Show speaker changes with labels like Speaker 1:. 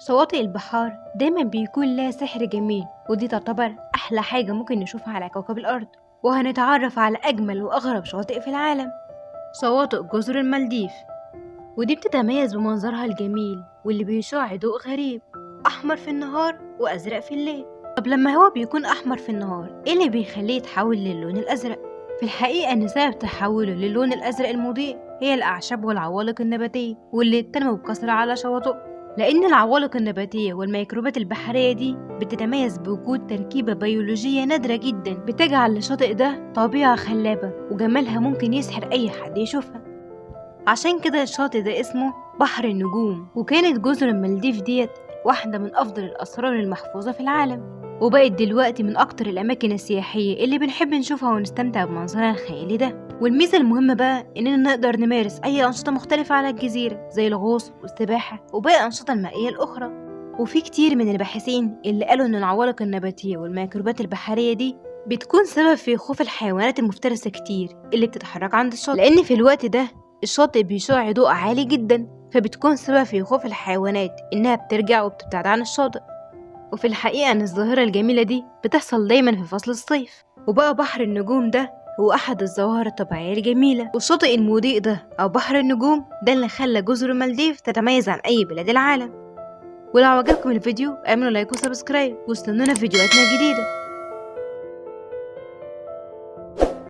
Speaker 1: شواطئ البحار دايما بيكون لها سحر جميل، ودي تعتبر أحلى حاجة ممكن نشوفها على كوكب الأرض. وهنتعرف على أجمل وأغرب شواطئ في العالم، شواطئ جزر المالديف. ودي بتتميز بمنظرها الجميل واللي بيشع ضوء غريب، أحمر في النهار وأزرق في الليل. طب لما هو بيكون أحمر في النهار، إيه اللي بيخليه يتحول للون الأزرق؟ في الحقيقة إن سبب تحوله للون الأزرق المضيء هي الأعشاب والعوالق النباتية واللي بتنمو بكثرة على شواطئ، لأن العوالق النباتية والميكروبات البحرية دي بتتميز بوجود تركيبة بيولوجية نادرة جدا بتجعل الشاطئ ده طبيعة خلابة وجمالها ممكن يسحر أي حد يشوفها. عشان كده الشاطئ ده اسمه بحر النجوم. وكانت جزر المالديف ديت واحدة من أفضل الأسرار المحفوظة في العالم، وبقت دلوقتي من أكتر الأماكن السياحية اللي بنحب نشوفها ونستمتع بمنظرها الخيالي ده. والميزة المهمة بقى إننا نقدر نمارس أي أنشطة مختلفة على الجزيرة زي الغوص والسباحة وباقي الأنشطة المائية الأخرى. وفي كتير من الباحثين اللي قالوا إن العوالق النباتية والميكروبات البحرية دي بتكون سبب في خوف الحيوانات المفترسة كتير اللي بتتحرك عند الشاطئ، لأن في الوقت ده الشاطئ بيشع ضوء عالي جدا، فبتكون سبب في خوف الحيوانات إنها بترجع وبتبتعد عن الشاطئ. وفي الحقيقة إن الظاهرة الجميلة دي بتحصل دايما في فصل الصيف. وبقى بحر النجوم ده هو أحد الظواهر الطبيعية الجميلة، والشاطئ المضيء ده أو بحر النجوم ده اللي خلى جزر المالديف تتميز عن أي بلاد العالم. ولو عجبكم الفيديو اعملوا like و subscribe واستنونا في فيديوهاتنا الجديدة.